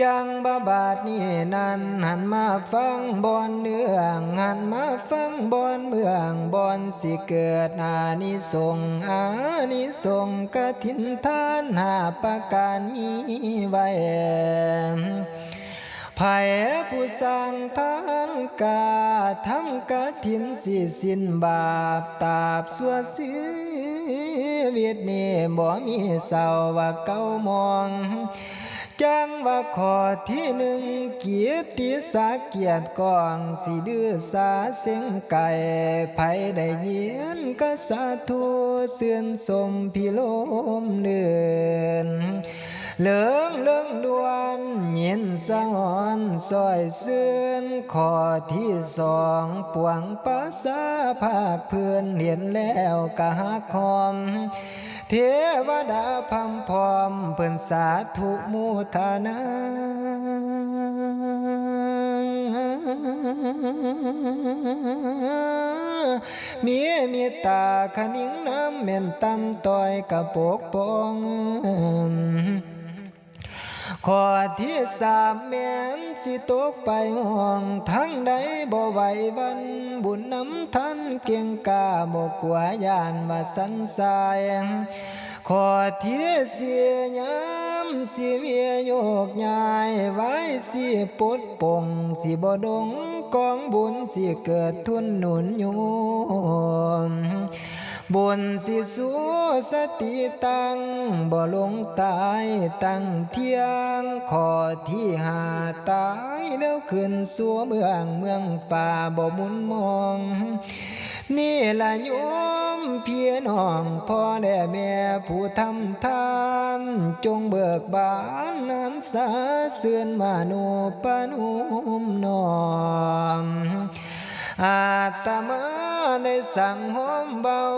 ຈັ່ງວ່າບາດນີ້ນັ້ນ ຫັນມາຟັງບ່ອນເລື່ອງ ຫັນມາຟັງບ່ອນເບື້ອງ ບ່ອນຊິເກີດອານິສົງ ອານິສົງກະຖິນທານຫ້າປະການມີໄວ້. ໃຜຜູ້ສ້າງທານກາ ທຳກະຖິນຊິສິ້ນບາບ ຕາບຊົ່ວຊີວິດນີ້ ບໍ່ມີເຊົາວ່າເກົ່າໝອງ. ຈັ່ງວ່າຂໍ້ທີໜຶ່ງ ກິດຕິສັກກຽດກ້ອງ ຊິດື້ສາເສັງໄກ ໃຜໄດ້ຍິນກະສາທຸ ຊື່ນຊົມພິລົມລື່ນ ເລີງເລີງດ່ວນ ຍິນສະຫອນຊ່ອຍຊື່ນ. ຂໍ້ທີສອງ ປວງປະຊາພາກພື້ນ ເຫັນແລ້ວກະຮັກຫອມ ເທວະດາພຳພ້ອມ ເພິ່ນສາທຸໂມທະນາ ມີເມດຕາຄະນິງນຳ ແມ່ນຕຳຕ້ອຍກະປົກປ້ອງ. ຂໍ້ທີສາມ ແມ່ນຊິຕົກໄປຫ້ອງ ທາງໃດບໍ່ໄຫວຫວັ່ນ ບຸນນຳທັນເກັ່ງກ້າ ບໍ່ກົວຢ້ານວ່າສັນຊາຍ. ຂໍ້ທີສີ່ ຍາມຊິເວໂຍກຍ້າຍ ວາຍຊິປົດປົງ ຊິບໍ່ດົງກອງບຸນ ຊິເກີດທຶນໜູນໂຍມ ບຸນຊິຊູສະຕິຕັ້ງ ບໍ່ຫຼົງຕາຍຕັ້ງທ່ຽງ. ຂໍ້ທີຫ້າ ຕາຍແລ້ວຂຶ້ນສູ່ເມືອງ ເມືອງຟ້າບໍ່ໝຸນມອງ. ນີ້ລະໂຍມພີ່ນ້ອງ ພໍ່ແລະແມ່ຜູ້ທຳທານ ຈົ່ງເບີກບານຫັນສາຊື່ນມະໂນປະໂນມນ້ອມ. ອາດຕະມາໄດ້ສັ່ງໂຮມເວົ້າ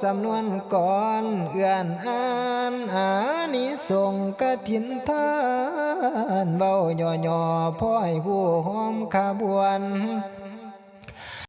ສຳນວນກ່ອນເອື້ອນອ່ານ ອານິສົງກະຖິນທານ ເວົ້າຫຍໍ້ໆ ພໍໃຫ້ຮູ້ຫອມຂະບວນ.